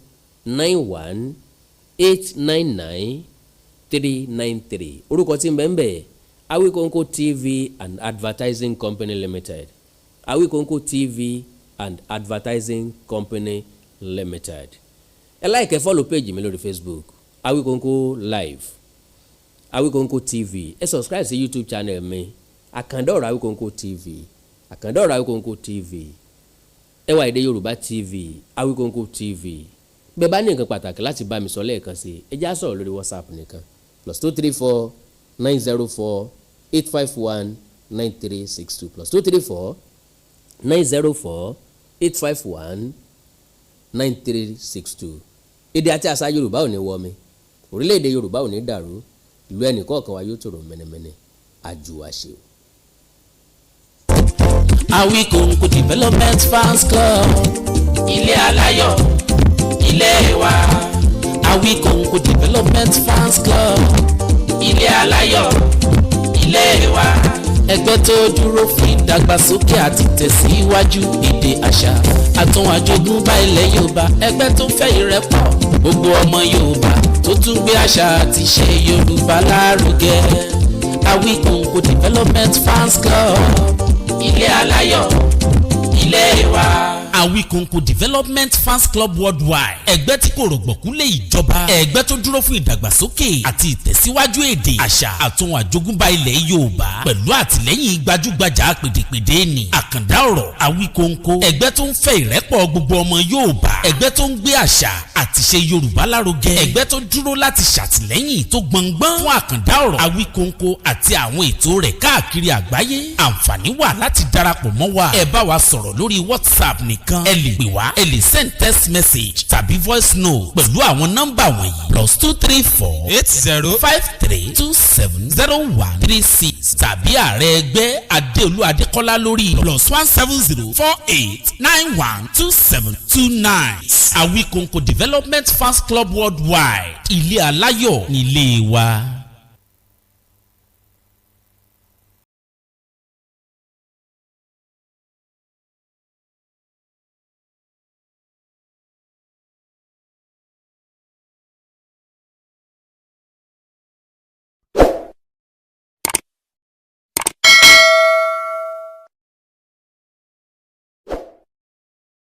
91 899 393. Orúkọ tí ń bẹ ń bẹ, Awikonko TV and Advertising Company Limited, Awikonko TV and Advertising Company Limited. Ẹ like, follow page mi lórí Facebook, Awikonko Live, Awikonko TV. Ẹ subscribe sí YouTube channel mi, Àkàndá Ọ̀rọ̀ Awikonko TV, Àkàndá Ọ̀rọ̀ Awikonko TV, Ẹwà Èdè Yorùbá TV, Awikonko TV. Bẹ́ẹ̀ bá ní nǹkan pàtàkì láti bá mi sọ lẹ́ẹ̀kan sí, ẹ já sọ̀rọ̀ lórí WhatsApp nìkan: +234 904 851 9362, +234 904 851 9362. Èdè àti àṣà Yorùbá ò ní wọ mi, orílẹ̀-èdè Yorùbá ò ní dàrú, ìlú ẹnì kọ̀ọ̀kan wa yóò tòrò mẹ́nẹ́mẹ́nẹ́ àjùwàṣe. Awikonko Development Fans Club, ilé aláyọ̀, ilé wa. Awikonko Development Fans Club, ilé aláyọ̀, ilé wa. Ẹgbẹ́ tó dúró fún ìdàgbàsókè àti tẹ̀síwájú èdè, àṣà àtún àjogúnbá ilẹ̀ Yorùbá. Ẹgbẹ́ tó fẹ́ ìrẹ́pọ̀ gbogbo ọmọ Yorùbá, tó tún gbé àṣà àti ìṣe Yorùbá lárugẹ. Awikonko Development Fans Club, ilé aláyọ̀, ilé wa. Awikonko Development Fans Club Worldwide, ẹgbẹ́ tí kò rọ̀gbọ̀kú lé ìjọba, ẹgbẹ́ tó dúró fún ìdàgbàsókè àti ìtẹ̀síwájú èdè, àṣà àtún àjogúnbá ilẹ̀ Yorùbá, pẹ̀lú àtìlẹ́yìn gbajúgbajà pèdèpèdè ní àkàndá ọ̀rọ̀ Awikonko, ẹgbẹ́ tó ń fẹ́ ìrẹ́pọ̀ gbogbo ọmọ Yorùbá, ẹgbẹ́ tó ń gbé àṣà àti ṣe Yorùbá lárugẹ, ẹgbẹ́ tó dúró láti ṣàtìlẹ́yìn tó gbọngbọ́n fún àkàndá ọ̀rọ̀ Awikonko àti àwọn ètò rẹ̀ káàkiri àgbáyé. Àǹfààní wà láti darapọ̀ mọ́ wa. Ẹ bá wa sọ̀rọ̀ lórí WhatsApp nìkan. Ẹ lè pè wá, ẹ lè send text message tàbí voice note pẹ̀lú àwọn nọ́mbà wọ̀nyí: +234 80 53270136, tàbí ààrẹ ẹgbẹ́ Adéolú Adékọ́lá lórí +17048912729. Awikonko Development Fans Club Worldwide, ilé aláyọ̀ nílé wa.